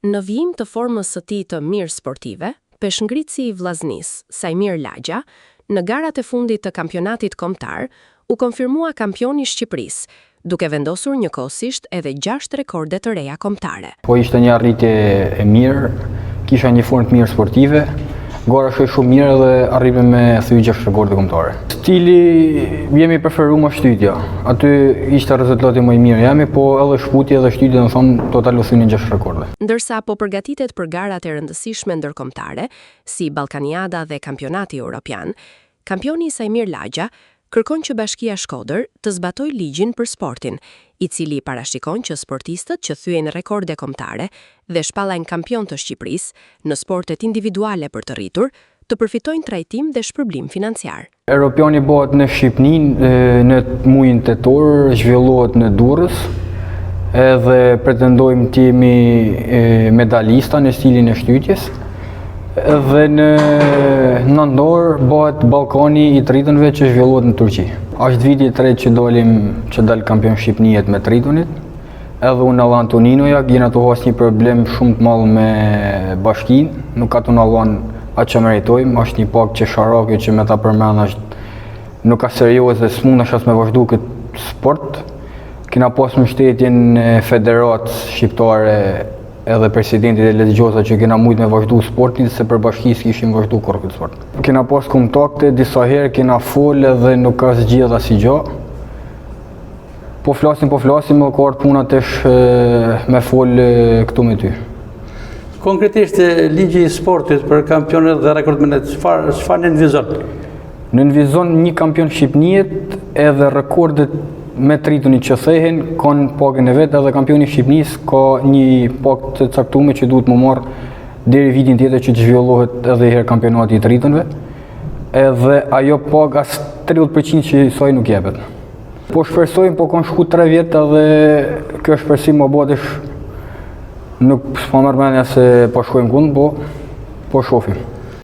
Në vijim të formës së tij të mirë sportive, peshëngritësi i Vllaznisë, Saimir Lagja, në garat e fundit të Kampionatit Kombëtar, u konfirmua kampion i Shqipërisë, duke vendosur njëkohësisht edhe gjashtë rekorde të reja kombëtare. Po ishte një arritje e mirë, kisha një formë të mirë sportive, gara shkoi shumë mirë dhe arritëm me thy gjashtë rekorde kombëtare. Stili jem i preferum është shtytja. Aty ishte rezultati më i mirë jemi, po edhe shkputje edhe shtytje, domethonë total u thynë gjashtë rekorde. Ndërsa po përgatitet për garat e rëndësishme ndërkombëtare, si Ballkaniada dhe Kampionati Europian, kampioni Saimir Lagja kërkon që Bashkia Shkodër të zbatojë ligjin për sportin, i cili parashikon që sportistët që thyejnë rekorde kombëtare dhe shpallen kampion të Shqipërisë në sportet individuale për të rritur, të përfitojnë trajtim dhe shpërblim financiar. Europiani bëhet në Shqipni në mujin tetor, zhvillohet në Durrës, edhe pretendojmë të jemi medalista në stilin e shtytjes. Edhe në nëntor bëhet Ballkani i të rritunve që zhvillohet në Turqi. Është viti i tretë që dalim që dal kampion Shqipniet me të rritunit. Edhe unë edhe Antoninoja, jena tu has një problem shumë të madh me bashkinë, nuk ka tu na dhonë atë që meritojmë, është një pagë qesharake që me ta përmend është nuk ka serioze, s'mundesh as me vazhdu këtë sport. Kena pas mbështetjen e Federatës Shqiptare edhe presidentit Elez Gjosa që kena mujtë me vazhdu sportin, se për bashki s'kishim vazhdu kurrë këtë sport. Kena pas kontakte disa herë, kena fol edhe nuk ka zgjidh asnjë gjo. Po flasim, po flasim, më ka ardhë puna tash me fol këtu me ty. Konkretisht, ligji i sportit për kampionët dhe rekordmenët, çfarë çfarë nënvizon? Nënvizon një kampion Shqipniet edhe rekordet me të rritunit që thehen, kanë pagën e vet edhe kampioni i Shqipnisë ka një pagë të caktume që duhet me marrë deri vitin tjetër që të zhvillohet edhe herë kampionati i të rritunve. Edhe ajo pagë as 30% që saj nuk jepet. Po shpresojmë, po kanë shku 3 vjet edhe kjo shpresim më bëhet nuk s'po merr mendja se po shkojmë kund, po po shohim.